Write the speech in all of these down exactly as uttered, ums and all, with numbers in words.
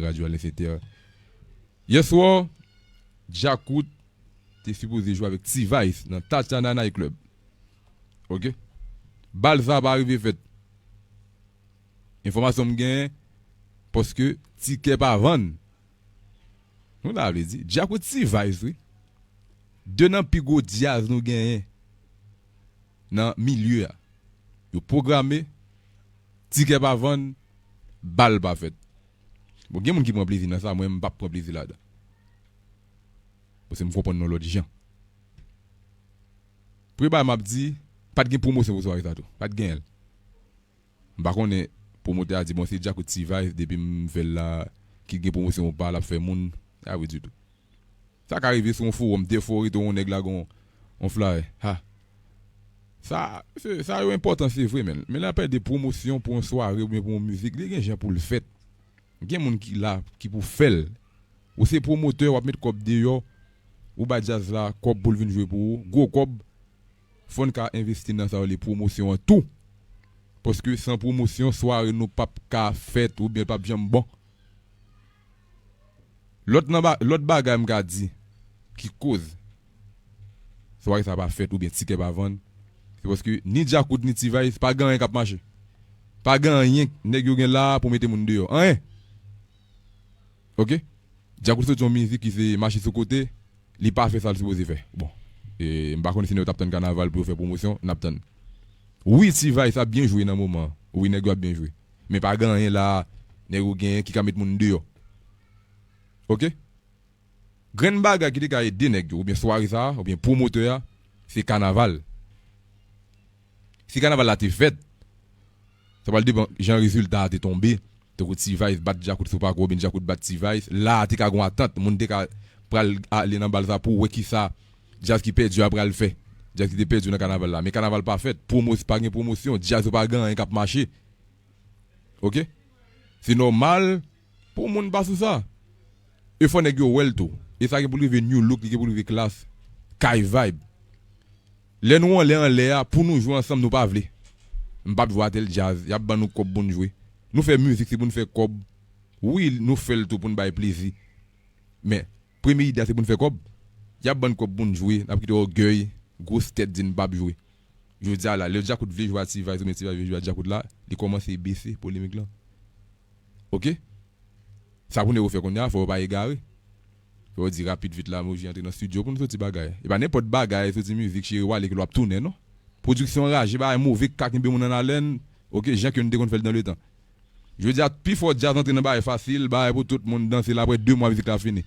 Radio Allen Center. Yèswa, Djakout te sipoze jwe avèk T-Vice nan Tatiana Night Club. Oke? Bal sa pa rive fèt. Enfòmasyon m genyen, paske tikè pa vann. Nou la vle di, Djakout T-Vice, wi. De nan pi gwo djaz nou genyen nan milye a. Yo pwograme, tikè pa vann, bal pa fèt. Bon, gen moun ki pran plezi nan sa, mwen, m p ap pran plezi ladan. Paske m konprann yon lòt jan. Premye bagay m ap di, pa t gen pwomosyon pou sware sa tou. Pa t genyen l. M pa konnen pwomotè a di, bon, se Djakout T-Vice, depi m fè l la, ki gen pwomosyon ou pa, l ap fè moun. Sa vre ditou. Sa ka rive sou yon fowòm, defwa w rete yon nèg la gen yon, yon flyer. Ha. Sa, se, sa yo enpòtan, se vre, men. Men lè n ap pale de pwomosyon pou yon sware oubyen pou yon mizik, li gen jan pou l fèt. Gen moun ki la, ki pou fè l. Ou se pwomotè, w ap met kòb deyò, ou bay djaz la kòb pou l vin jwe pou ou, gwo kòb. Fò n ka envesti nan sa yo rele pwomosyon an tou. Paske san pwomosyon, sware nou p ap ka fèt oubyen l p ap janm bon. Lòt nan ba-, lòt bagay m ka di ki koz sware sa pa fèt oubyen tikè pa vann, se paske ni Djakout ni T-Vice pa gen anyen k ap mache. Pa gen anyen nèg yo gen la pou mete moun deyò. Anyen. Oke? Djakout soti yon mizik ki se mache sou kote, li pa fè sa l sipoze fè. Bon. E, m pa konn si nèg yo t ap tann kanaval pou yo fè pwomosyon, n ap tann. Wi, T-Vice ap byen jwe nan moman an. Wi, nèg yo ap byen jwe. Men pa gen anyen la, nèg yo genyen ki ka met moun deyò. Oke? Grenn bagay ki te ka ede nèg yo, oubyen sware sa a, oubyen pwomotè a, se kanaval. Si kanaval la te fèt, sa pral depann jan rezilta a te tonbe. Tankou T-Vice bat Djakout sou pakou, oubyen Djakout bat T-Vice, la a te ka gon atant. Moun te ka pral ale nan bal sa pou wè kisa djaz ki pèdi a pral fè. Djaz ki te pèdi nan kanaval la. Men kanaval pa fèt, pwomos-, pa gen pwomosyon, djaz yo pa gen anyen k ap mache. Oke? Se nòmal pou moun pa sou sa. E fò nèg yo wè l tou. E sa gen pou l rive new look, li gen pou l rive klas. Kay vibe. Lè nou anlè anlè a, pou nou jwe ansanm, nou pa vle. M p ap jwe atèl djaz, y ap ban nou kòb pou n jwe. Nou fè mizik, se pou n fè kòb. Wi, nou fè l tou pou n bay plezi. Men, premye ide a, se pou n fè kòb. Y ap ban n kòb pou n jwe, n ap kite ògèy, gwos tèt di n p ap jwe. Jodi a la, lè Djakout vle jwe a T-Vice oubyen T-Vice vle jwe a Djakout la, li kòmanse bese polemik lan. Oke? Sa pou nèg yo fè kounye a, fò yo pa egare. Fò yo di rapid vit la, m oblije antre nan estidyo pou n soti bagay. E pa nenpòt bagay, soti mizik, chire wale ke l w ap tounen, non. Pwodiksyon raje, bagay move, ka kenbe moun an alèn, oke, jan ke n te konn fè l dan letan. Jodi a, pifò djaz antre nan bagay fasil, bagay pou tout moun danse, l apre de mwa mizik la fini.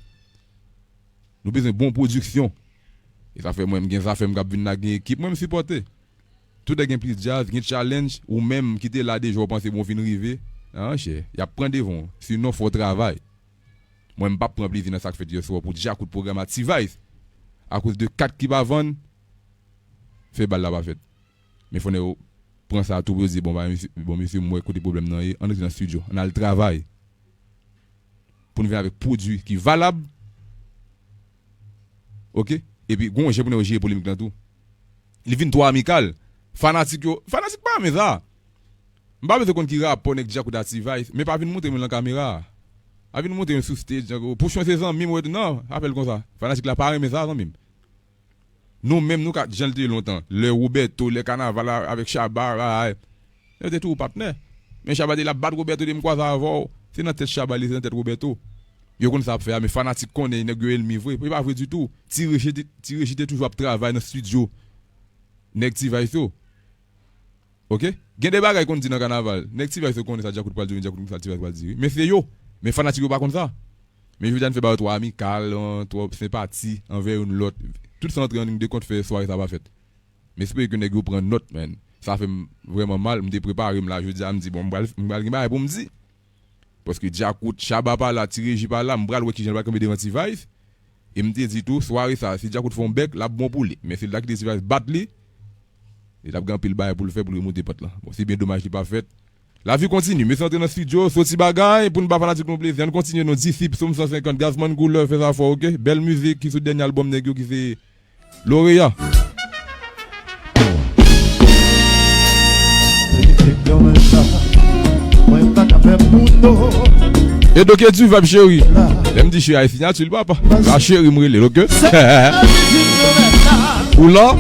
Nou bezwen bon pwodiksyon. E sa fè mwen, m gen zafè m k ap vin la, gen ekip mwen m sipòte. Tout lè gen plis djaz, gen challenge, ou menm ki te la deja, ou panse bon vin rive, anchè, y ap pran devan w. Sinon, fò w travay. Mwen, m p ap pran plezi nan sa k fèt yè swa pou Djakout pwograme a T-Vice. Akoz de kat ki pa vann, fè bal la pa fèt. Men fò nèg yo pran sa tou pou yo di, bon, ba, mesye, bon, mesye, m wè kote pwoblèm nan ye, ann antre nan estidyo, ann al travay. Pou n vin avèk pwodui ki valab. Oke? Epi, gon jan pou nèg yo jere polemik lan tou. Li vin twò amikal. Fanatik yo, fanatik pa renmen sa. M pa bezwen konn ki rapò nèg Djakout a T-Vice, men pa vin montre m lan kamera a. Pa vin montre m sou stage, pou chwen se zanmi m, ou ret, non, apèl konsa. Fanatik la pa renmen sa, zanmi m. Nou menm, nou ka, jan l te ye lontan. Lè Roberto, lè kanaval la, avèk Shabba, a, a, yo te toujou patnè. Men Shabba te la bat Roberto, di m kwaze avè w. Se nan tèt Shabba li, se nan tèt Roberto. Yo konn sa ap fè a, men fanatik konnen nèg yo ènmi vre. E pa vre ditou. Ti Reji te, Ti Reji te toujou ap travay nan estidyo nèg T-Vice yo. Oke? Gen de bagay konn di nan kanaval. Nèg T-Vice yo konnen sa Djakout pral di, Djakout konn sa T-Vice pral di, wi. Men se yo. Men fanatik yo pa konn sa. Men jodi a n fè bagay twò amikal, an, twò senpati anvè youn lòt. Tout sa antre an liy de kont fè sware sa pa fèt. M espere ke nèg yo pran nòt, man. Sa fè m vrèman mal. M te prepare m la jodi a, m di, bon, m pral, m pral gen bagay pou m di. Paske Djakout, Shabba pa la, Ti Reji pa la, m pral wè kijan l va kanpe devan T-Vice. E m te di tou, sware sa, si Djakout fè yon bèk, l ap bon pou li. Men si l ta kite T-Vice bat li, li t ap gen anpil bagay pou l fè pou l remonte pant lan. Bon, se byen domaj li pa fèt. Lavi kontini. Mesye antre nan estidyo, soti bagay, pou n ba fanatik nou plezi. Ann kontinye non, Disip, Sòm san senkant, Gazman Koulè, fè sa fò, oke? Bèl mizik ki sou dènye albòm nèg yo ki se Loreya. Mwen pa ka fè moun non. E doke di vab cheri. Lè m di cheri a e fini a ti l papa. A cheri m rele l, oke? Ou la?